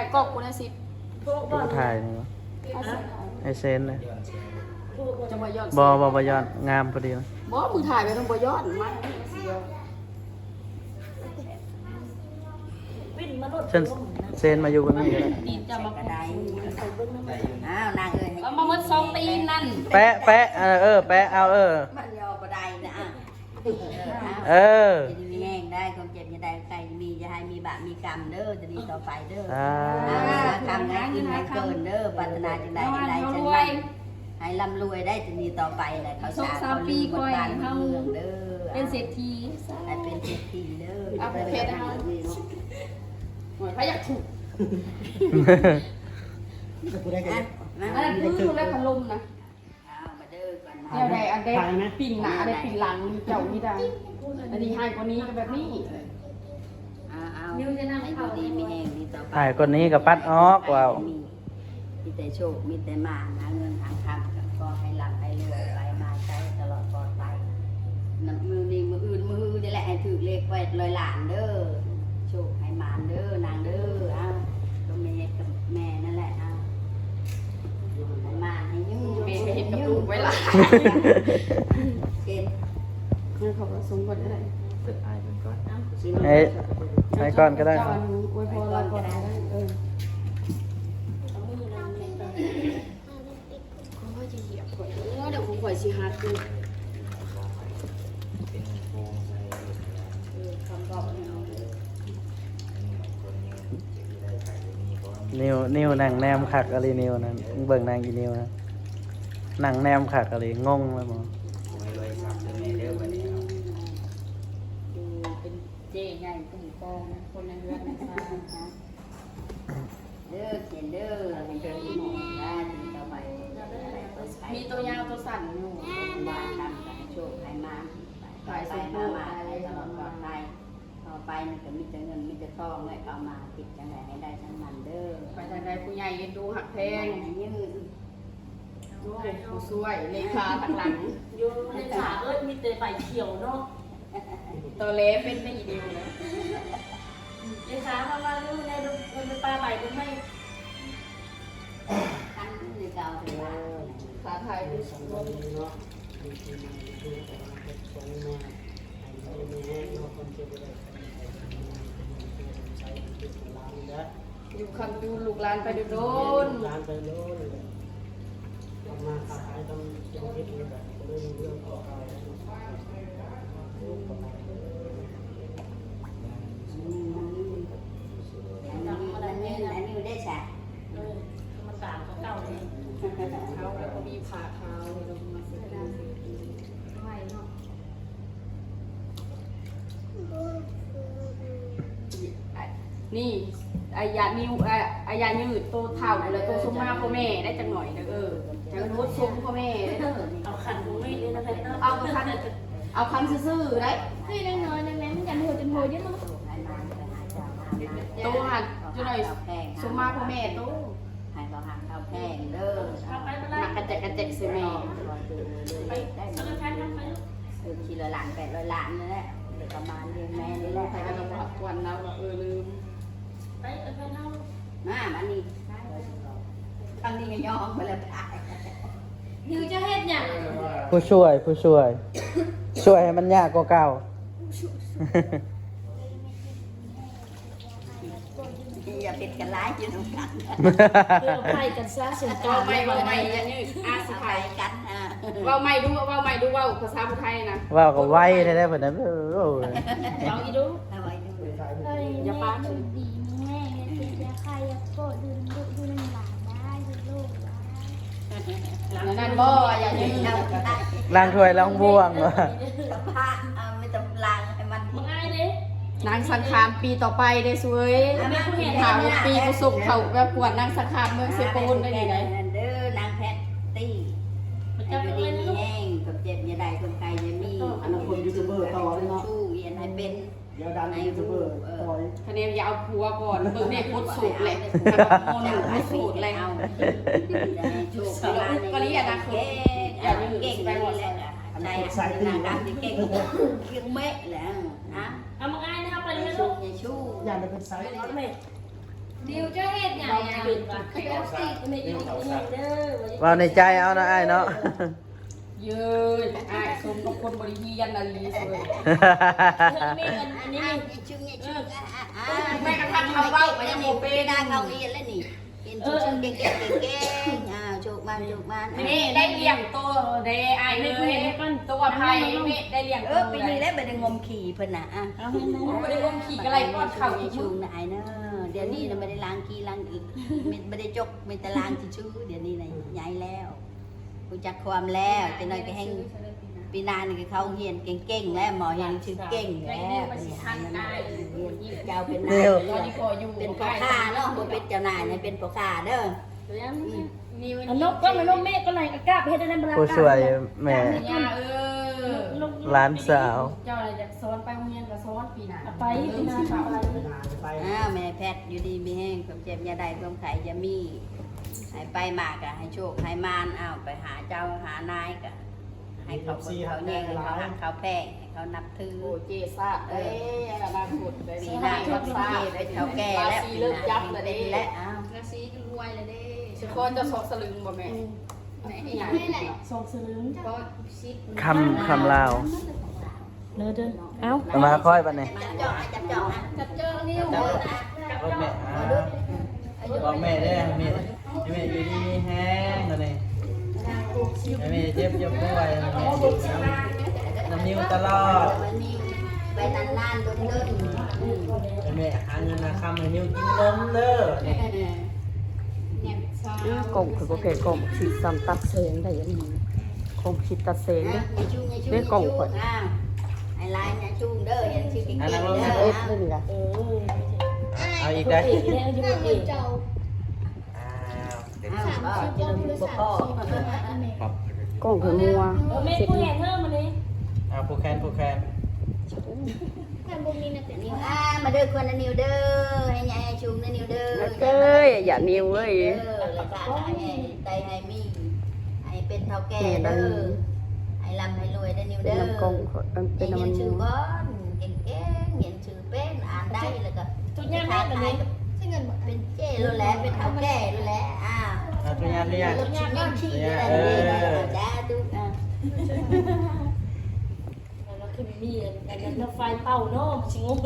າຍກ້ອງກູນະຊິດ ຜູ້ຖ່າຍນີ້ວະ ອ້າຍເຊນນະ ຈະບໍ່ຍ້ອນ ບໍ່ ບໍ່ ບໍ່ຍ້ອນ ງາມພໍດີ. ບໍ່ ມຶງຖ່າຍໄປ ມັນບໍ່ຍ້ອນ ມາທາງນີ້ມັນຊິຍ້ອນ. ເຊນ ເຊນມາຢູ່ເບື້ອງນີ້ກໍໄດ້ ຕີນເຈົ້າມາ ກໍໄດ້. ອ້າວ ນາງເອີຍ ເອົາມາໝົດສອງຕີນນັ້ນ ແປະ ແປະ ເອີ ເອີ ແປະເອົາ ເອີ ມັນຍໍບໍ່ໄດ້ນະ. ເອີ ເອີ ຢູ່ດີມີແຮງໄດ້ ຄວາມເຈັບຢ່າໄດ້ ໄຂ້ມີ ຢ່າໃຫ້ມີບາບມີກຳເດີ ຈະດີຕໍ່ໄປເດີ. ອ່າ ຫາຄຳໃຫ້ຂຶ້ນໃຫ້ເກີນເດີ ປາດຖະໜາຈັ່ງໃດໃຫ້ໄດ້ຈັ່ງນັ້ນ ໃຫ້ລ່ຳລວຍໄດ້ ຈະດີຕໍ່ໄປແຫຼະ ເຂົ້າສານເຂົ້າລືມ ໝົດບ້ານໝົດເມືອງເດີ ເປັນເສດຖີ ໃຫ້ເປັນເສດຖີເດີ. ອ່ະ ໂອເຄ ໄປຢາກຖືກ ໃຜຢາກຖືກ ກໍຜູ້ໃດກໍຢາກ ອັນນັ້ນຄືແລ້ວພັດລົມນະ. ເອົາມາເດີກ່ອນ ແນວໃດອັນໃດ ຖ່າຍໄດ້ ປິ່ນໜ້າໄດ້ປິ່ນຫຼັງ ເຈົ້າມີແຕ່ ອັນນີ້ຮ້າຍກວ່ານີ້ກໍແບບນີ້. ເອົາໆ ໃຫ້ຢູ່ດີມີແຮງດີຕໍ່ໄປ ຮ້າຍກວ່ານີ້ກໍປັດອອກ ເວົ້າ ມີແຕ່ໂຊກມີແຕ່ໝານ ຫາເງິນຫາຄຳກໍຂໍໃຫ້ລ່ຳໃຫ້ລວຍ ໄປມາໄກຕະຫຼອດປອດໄປ. ນຳມື້ນີ້ມື້ອື່ນມື້ຮືນີ້ແຫຼະ ໃຫ້ຖືກເລກແປດຮ້ອຍລ້ານເດີ ໂຊກໃຫ້ໝານເດີນາງເດີ. ເອົາ ກໍແມ່ກັບແມ່ນັ້ນແຫຼະ ເອົາ ໃຫ້ໝານໃຫ້ຍືນ ແມ່ກໍເຮັດກັບລູກໄວ້ຫຼາຍ ເຫັນ ເຂົາກໍສົ່ງກ່ອນກໍໄດ້ ເອີ ອ້າຍກ່ອນກໍໄດ້ ເຈົ້າອວຍພອນລາວກ່ອນກໍໄດ້ ເອີ. ໂອ້ ດຽວຂອງຂ້ອຍຊິຫັກຢູ່ ເອີ ຄຳເວົ້າແນວ ນິວ ນິວນັ່ງແນມຄັກອີ່ຫຼີ ນິວນັ້ນ ເບິ່ງນາງອີ່ນິວນະ ນັ່ງແນມຄັກອີ່ຫຼີ ງົງແລ້ວບໍ່ ເປັນເຈ້ໃຫຍ່ ຜູ້ປົກຄອງຄົນໃນເຮືອນໃນຊານເນາະ. ເດີ ເຫັນເດີ ເຫັນເດີ ມີໂຕຍາວໂຕສັ້ນຢູ່ ວ່າກັນ ໃຫ້ໂຊກໃຫ້ມານ ໄປໄປມາມາ ໃຫ້ຕະຫຼອດປອດໄພ ຕໍ່ໄປນີ້ກໍມີແຕ່ເງິນມີແຕ່ທອງ ແລະ ເຂົ້າມາຄິດຈັ່ງໃດໃຫ້ໄດ້ທັງນັ້ນເດີ ໄປທາງໃດຜູ້ໃຫຍ່ເອັນດູຮັກແພງ ໃຫ້ຢືນ ໂອ້ ຜູ້ຊ່ວຍເລຂາທາງຫຼັງ ຢູ່ເລຂາເອີ້ຍ ມີແຕ່ໃບຂຽວເນາະ ຕອແຫຼເປັນໄປອີ່ເດີນະ ເລຂາເຮົາວ່າຢູ່ໃນດົງ ເອີ ປ່າໄມ້ດົງໄມ້ ຄັນຄືເກົ່າເດີ ຂາໄທ ເນາະ ຢູ່ຄ້ຳຈູນລູກຫຼານໄປດົນໆ ລູກຫຼານໄປໂດນ ທຳມາຄ້າຂາຍທຳທຸລະກິດນີ້ກໍບໍ່ໄດ້ເລື່ອງເກົ່າ ອັນນີ້ ອັນນີ້ ອັນນີ້ໄດ້ຊະ ເອີ ທຳມະດາເກົ່າເດ້ ເຮົາກໍບໍ່ມີຜ້າຂາວເນາະ ມາໃສ່ ໃໝ່ເນາະ. ນີ້ ອາຍານິວ ອາ ອາຍາຍືດໂຕເຖົ້າ ແລະ ໂຕສົມມາພໍ່ແມ່ໄດ້ຈັກໜ້ອຍເດີ ເອີ ຈັກໂດດສົມພໍ່ແມ່ເດີ ເອົາຄັນບໍ່ແມ່ນເດີນະ ເອົາຄັນ ເອົາຄັນຊື່ໆໄດ໋ ຄືນ້ອຍໆນັ້ນແຫຼະ ມັນກັນໂຫດຈົນໂຫດຢູ່ເນາະ ໂຕຫັ້ນ ຈັກໜ້ອຍສົມມາພໍ່ແມ່ໂຕ ໃຫ້ເຂົາຮັກເຂົາແພງເດີ ມັກກະແຈກກະແຈກໃສ່ແມ່ ໄປ ໄປ ໄປ ໄປ ເອີ ສີ່ຮ້ອຍລ້ານ ແປດຮ້ອຍລ້ານນີ້ແຫຼະ ເດກະມານເລີຍແມ່ນີ້ແຫຼະ ໃຜກໍຕ້ອງຮັບຄວນລາວວ່າ ເອີ ລືມ ໄປ ເອີ ເພິ່ນເຮົາ ມາບາດນີ້ ຄຳນີ້ກໍຍອມໄປແລ້ວ ນິວຈະເຮັດຫຍັງ ຜູ້ຊ່ວຍ ຜູ້ຊ່ວຍ ຊ່ວຍໃຫ້ມັນຍາກກວ່າເກົ່າ. ຢ່າເປັນກັນຫຼາຍ ຢູ່ນຳກັນ ເອີ ໄປກັນຊະສົງການ ເວົ້າໃໝ່ ເວົ້າໃໝ່ ຢ່າຍືດ ອາ ຊິໄປກັນ ເວົ້າໃໝ່ດູ ເວົ້າໃໝ່ດູ ເວົ້າພາສາຜູ້ໄທນະ ເວົ້າກໍໄວແທ້ໆ ເພິ່ນນະ ເວົ້າອີກດູ ເວົ້າອີກດູ ຢ່າປາກ ດີມີແຮງ ຢ່າເຈັບຢ່າໄຂ້ ຢ່າໂກດ ຢູ່ນຳລູກ ຢູ່ນຳຫຼານໄດ້ ຢູ່ໂລກໄດ້ ນັ້ນບໍ່ ຢ່າຍືດ ລ້າງຖ້ວຍລ້າງບ່ວງ ສະພາບ ເອົາ ມີແຕ່ລ້າງໃຫ້ມັນ ບັກອາຍເດ້ ນາງສັງຂານປີຕໍ່ໄປເດ້ສວຍ ຖ້າຫົກປີ ກູສົ່ງເຂົ້າປະກວດນາງສັງຂານເມືອງເຊໂປນໄດ້ນີ້ໄດ໋ ເດີ ນາງແພັດຕີ ມັນຈະເປັນ ຢູ່ດີມີແຮງ ຄວາມເຈັບຢ່າໄດ້ ຄວາມໄຂ້ຢ່າມີ ອະນາຄົດຢູທູບເບີຕໍ່ເລີຍເນາະ ສູ້ຮຽນໃຫ້ເປັນ ດຽວດັນ ໃຫ້ຮູ້ ຢູທູບເບີ ເອີ ຕໍ່ອີກ ຄະແນນຢ່າເອົາຜົວກ່ອນ ເບິ່ງແນ່ຄົນໂສດແຫຼະ ໂມໂນໂຄດແຫຼະ ເອົາ ຢ່າໃຫ້ໂຊກ ກະລີອະນາຄົດ ຢ່າເກັ່ງ ເກັ່ງ ໃນອະນາຄົດເກັ່ງ ເກັ່ງແມ່ແຫຼະ ອາ ເອົາມາອາຍນະ ເອົາໄປເລີຍລູກ ຢ່າຊູ ຢ່າໄປເປັນໄສ ນິວຈະເຮັດຫຍັງ ເວົ້າໃນໃຈເອົາເນາະອ້າຍເນາະ ເຢີ້ຍ ອ້າຍສົມກັບຄົນບໍ່ໄດ້ຮຽນອີ່ຫຼີເວີຍ ມີອັນນີ້ ແມ່ກະທັ່ງເຮົາເວົ້າກໍຍັງບໍ່ເປັນ ເຮົາຮຽນແລ້ວນີ້ ເຫັນຊື່ໆເກັ່ງໆ ເກັ່ງໆ ອ່າ ໂຊກໝານ ໂຊກໝານ ແມ່ໄດ້ລ້ຽງໂຕເດ້ອ້າຍເອີຍ ໂຕອະໄພ ແມ່ໄດ້ລ້ຽງໂຕ ເອີ ປີນີ້ແຫຼະບໍ່ໄດ້ງົມຂີ້ເພິ່ນນະ ອ່າ ບໍ່ໄດ້ງົມຂີ້ກໍໄລ່ປ້ອນເຂົ້າ ຂີ້ຊຸງນະອ້າຍເນີ ດຽວນີ້ນະບໍ່ໄດ້ລ້າງຂີ້ລ້າງອີກ ບໍ່ໄດ້ຈົກ ມີແຕ່ລ້າງຊິຊູ ດຽວນີ້ນະໃຫຍ່ແລ້ວ ຮູ້ຈັກຄວາມແລ້ວ ຈັກໜ້ອຍກໍແຮ່ງ ປີໜ້ານີ້ກໍເຂົ້າໂຮງຮຽນເກັ່ງໆແລ້ວ ໝໍຮຽນໜັງສືເກັ່ງແລ້ວ ເຈົ້າເປັນນາຍ ເປັນພໍ່ຄ້າເນາະ ບໍ່ເປັນເຈົ້ານາຍ ໃຫ້ເປັນພໍ່ຄ້າເດີ ອັນນົກກໍນະ ນົກແມ່ກໍໄຫຼອາກາດ ເຮັດອັນນັ້ນບໍ່ລະ ຜູ້ຊ່ວຍແມ່ ຫຼານສາວ ເຈົ້າລະຢາກສອນໄປໂຮງຮຽນກໍສອນປີໜ້າ ໄປປີໜ້າ ໄປ ອ່າ ແມ່ແພັດ ຢູ່ດີມີແຮງ ຄວາມເຈັບຢ່າໄດ້ ຄວາມໄຂ້ຢ່າມີ ໃຫ້ໄປມາກໍໃຫ້ໂຊກໃຫ້ໝານ ເອົາ ໄປຫາເຈົ້າຫານາຍກໍໃຫ້ເຂົາເບິ່ງເຂົາແຍງ ໃຫ້ເຂົາຮັກເຂົາແພງ ໃຫ້ເຂົານັບຖື ໂອ້ ເຈຊາດເອີຍ ອະນາຄົດເລີຍ ປີໜ້າກໍເປັນເຈເປັນເຖົ້າແກ່ແລ້ວ ລາສີເລີກຈັບລະເດ້ ລາສີກໍລວຍລະເດ້ ສະຄອນຈະຊອກສະລຶງບໍ່ແມ່ ອືມ ແມ່ອີຫຍັງ ຊອກສະລຶງ ຄຳ ຄຳລາວ ເດີ ເດີ ເອົ້າ ເອົາມາຄ່ອຍບັດນີ້ ຈັບຈອງ ຈັບຈອງ ຈັບຈອງ ນິ້ວ ເອົາ ບອກແມ່ ບອກແມ່ເດີ ແມ່ ໃຫ້ແມ່ຢູ່ດີມີແຮງບັດນີ້ ໃຫ້ແມ່ເຈັບຢ່າປ່ວຍ ແມ່ຢູ່ນຳ ນຳນິວຕະຫຼອດ ໄປນານໆ ດົນໆ ໃຫ້ແມ່ຫາເງິນຫາຄຳໃຫ້ນິວກິນນົມເດີ. ອືມ ກ້ອງຂ້ອຍບໍ່ແພ້ກ້ອງ ຊິຊ້ຳຕັດແສງໄດ້ອັນນີ້ ກ້ອງຊິຕັດແສງເດ້ ເດ້ກ້ອງຂ້ອຍ ອ້າວ ໃຫ້ຫຼາຍນະຊຸງເດີ ຢ່າຊື່ເກັ່ງໆເດີ ເອີ ເອົາອີກໄດ້ ເອົາ ສາມສິບ ບໍ່ພໍ ກ້ອງຂ້ອຍມົວ ເອີ ແມ່ຜູ້ແຂນເຮີມານີ້ ອ່າ ຜູ້ແຂນ ຜູ້ແຂນ ຖ້າບໍ່ມີນະ ນິວ ອ່າ ມາເດີ ຄວນນະນິວເດີ ໃຫ້ໃຫຍ່ໃຫ້ສູງນະນິວເດີ ເອີຍ ຢ່ານິວເອີຍ ເອີ ແລ້ວກະໃຫ້ໄດ້ໃຫ້ມີ ໃຫ້ເປັນເຖົ້າແກ່ເດີ ໃຫ້ລ່ຳໃຫ້ລວຍເດີນິວເດີ ເປັນນຳກ້ອງ ເອີ ເປັນນຳ ໃຫ້ຮຽນຊື່ກ່ອນ ເກັ່ງໆ ຮຽນຊື່ ເປັນອ່ານໄດ້ ແລ້ວກໍທຸກຢ່າງໄດ້ບັດນີ້ ເປັນເຈ້ໂລດແຫຼະ ເປັນເຖົ້າແກ່ໂລດແຫຼະ ອ້າວ ທຸກຢ່າງ ທຸກຢ່າງ ເອີ ສາທຸ ອ່າ ແລ້ວຄືມີອັນນັ້ນ ໄຟເປົ່າເນາະ ມັນຊິງົງ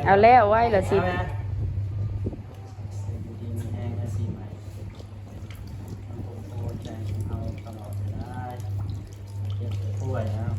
ເອົາແລ້ວ ໄວ້ລະຊິ ເອົາແລ້ວ ຢູ່ດີມີແຮງ ແລະ ປີໃໝ່ ມັນຄົງໂພໃຈເຮົາຕະຫຼອດເວລາ ເຈັບປ່ວຍເນາະ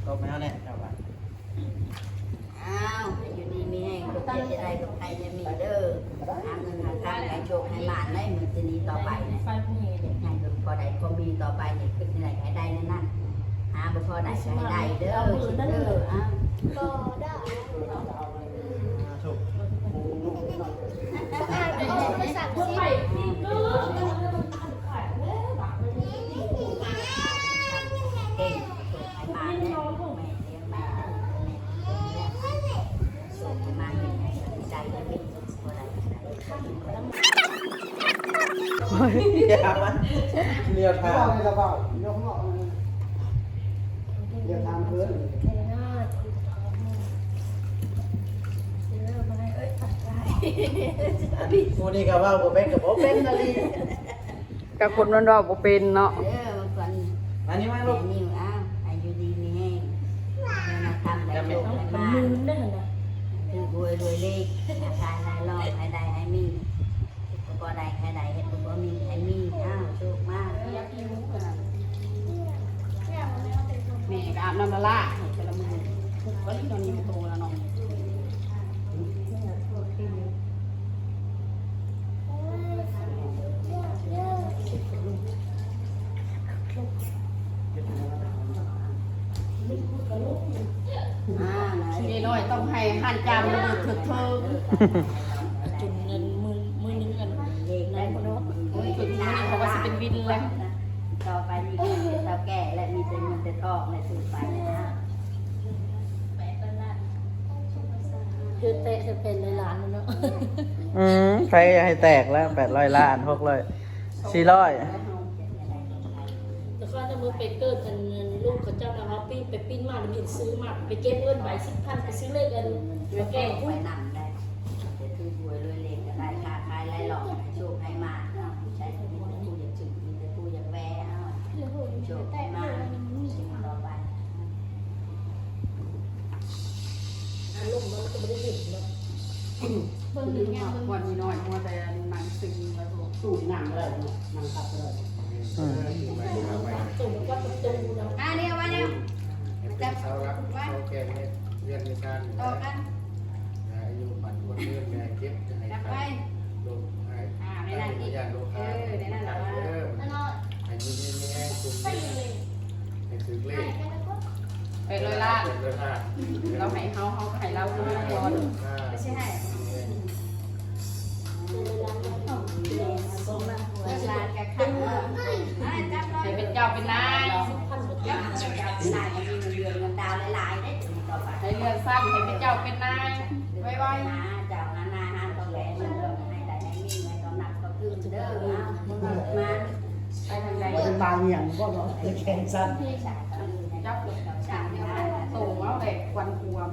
ຕົບໃຫ້ເຮົາແດ່ເຈົ້າວ່າ ອ້າວ ໃຫ້ຢູ່ດີມີແຮງ ຄວາມເຈັບຢ່າໄດ້ ຄວາມໄຂ້ຢ່າມີເດີ ຫາເງິນຫາຄຳ ໃຫ້ໂຊກໃຫ້ໝານໄດ້ ມື້ຈາກນີ້ຕໍ່ໄປນີ້ ໃຫ້ພໍໄດ້ພໍມີຕໍ່ໄປນີ້ ຄິດແນວໃດໃຫ້ໄດ້ແນວນັ້ນ ຫາບໍ່ພໍໄດ້ໃຫ້ໄດ້ເດີ ເດີ ອ້າວ ກໍໄດ້ ຢ່າມາ ດຽວຖາມ ດຽວຖາມເພິ່ນ ຜູ້ນີ້ກໍເວົ້າບໍ່ເປັນ ກໍບໍ່ເປັນອີ່ຫຼີ ກັບຄົນມັນເວົ້າບໍ່ເປັນເນາະ ເອີ ມັນກໍ ມານີ້ມາລູກ ແມ່ນິວ ອ້າວ ໃຫ້ຢູ່ດີມີແຮງ ເງິນນຳຄຳໄດ້ໂຊກໄດ້ມາ ຖືກຫວຍລວຍເລກ ຄ້າຂາຍລາຍລ້ອງ ໃຫ້ໄດ້ໃຫ້ມີ ເຮັດກໍບໍ່ໄດ້ໃຫ້ໄດ້ ເຮັດກໍບໍ່ມີໃຫ້ມີ ອ້າວ ໂຊກມາ ແມ່ກໍອາບນ້ຳລະລາໃຫ້ແຕ່ລະມື້ ທຸກກະລິນອນຢູ່ໂຕລະເນາະ. ອ່າ ເຈ້ນ້ອຍຕ້ອງໃຫ້ຮ້ານຈາມລະເບີດເທີກເທີກ ຈົນເງິນມື້ ມື້ໜຶ່ງອັນນັ້ນພຸ້ນເນາະ ເອີ ຈົນມື້ນີ້ເຂົາວ່າຊິເປັນວິນແລ້ວ ຕໍ່ໄປນີ້ກໍເປັນເຖົ້າແກ່ ແລະ ມີແຕ່ເງິນແຕ່ທອງ ແລະ ຖືກໄປນະ. ຄືແຕະແຕ່ແປດຮ້ອຍລ້ານແລ້ວເນາະ ອືມ ໃຜຢາກໃຫ້ແຕກແລ້ວ ແປດຮ້ອຍລ້ານ ຫົກຮ້ອຍ ສີ່ຮ້ອຍ ແຕ່ຂ້ອຍນະ ມື້ໄປເກີດອັນ ອັນລູກເຂົາເຈົ້ານະ ເຮົາປີ້ນໄປປີ້ນມາ ມັນເຫັນຊື້ໝາກ ໄປເກັບເງິນໃບສິບພັນ ໄປຊື້ເລກອັນ ໄປແກ້ງພຸ້ນ ໄປນຳໄດ້ ໄປຖືກຫວຍລວຍເລກກໍໄດ້ ຄ້າຂາຍລາຍລ້ອງ ໃຫ້ໂຊກໃຫ້ມານເນາະ ໃຊ້ມີແຕ່ຜູ້ຢາກຖືກ ມີແຕ່ຜູ້ຢາກແວ່ເອົາ ໂຊກໃຫ້ມານ ຕໍ່ໄປ. ອາລົມມັນກໍບໍ່ໄດ້ເຫັນເນາະ ເບິ່ງຢູ່ຫຍັງ ບ່ອນມີນ້ອຍ ມັວແຕ່ນັ່ງຊຶມແລ້ວ ຕູ້ນັ່ງບໍ່ໄດ້ເນາະ ນັ່ງພັກບໍ່ໄດ້ ອືມ ສູງກວ່າປະຕູເນາະ ອ່າ ນີ້ເອົາໄວ້ແລ້ວ ເປັນເສົາຫຼັກ ເສົາແກ່ນໃນເຮືອນໃນຊານ ຕໍ່ກັນ ອາຍຸໝັ້ນຂວັນຍືນ ແມ່ເຈັບຈະໃຫ້ໄຂ້ ໂລກຫາຍ ອ່າ ໃນນັ້ນອີກ ຢ້ານໂລກ ເອີ ໃນນັ້ນລະ ເອີ ໃຫ້ຢູ່ດີມີແຮງ ສຸກດີ ໃຫ້ຖືກເລກ ແປດຮ້ອຍລ້ານ ແປດຮ້ອຍລ້ານ ລາວໃຫ້ເຮົາ ເຮົາກໍໃຫ້ລາວຄືກັນ ອ່າ ກໍຊິໃຫ້ ເອີ ເອີ ຫຼານກໍຄັກ ໃຫ້ເປັນເຈົ້າເປັນນາຍ ໃຫ້ເລື່ອນຊັ້ນ ໃຫ້ເປັນເຈົ້າເປັນນາຍໄວໆ ເຈົ້າຫານາຫານ ເຂົາແກ່ເງິນເດືອນໃຫ້ໄດ້ໃຫ້ມີ ໃຫ້ເຂົານັບເຂົາຕື່ມເດີ ເອົາ ມາ ໄປທາງໃດ ເປັນບາງຢ່າງບໍ່ເນາະ ແຂນສັ້ນ ຈັບໂຕເອົາແຫຼະ ຄວັນຄວາມ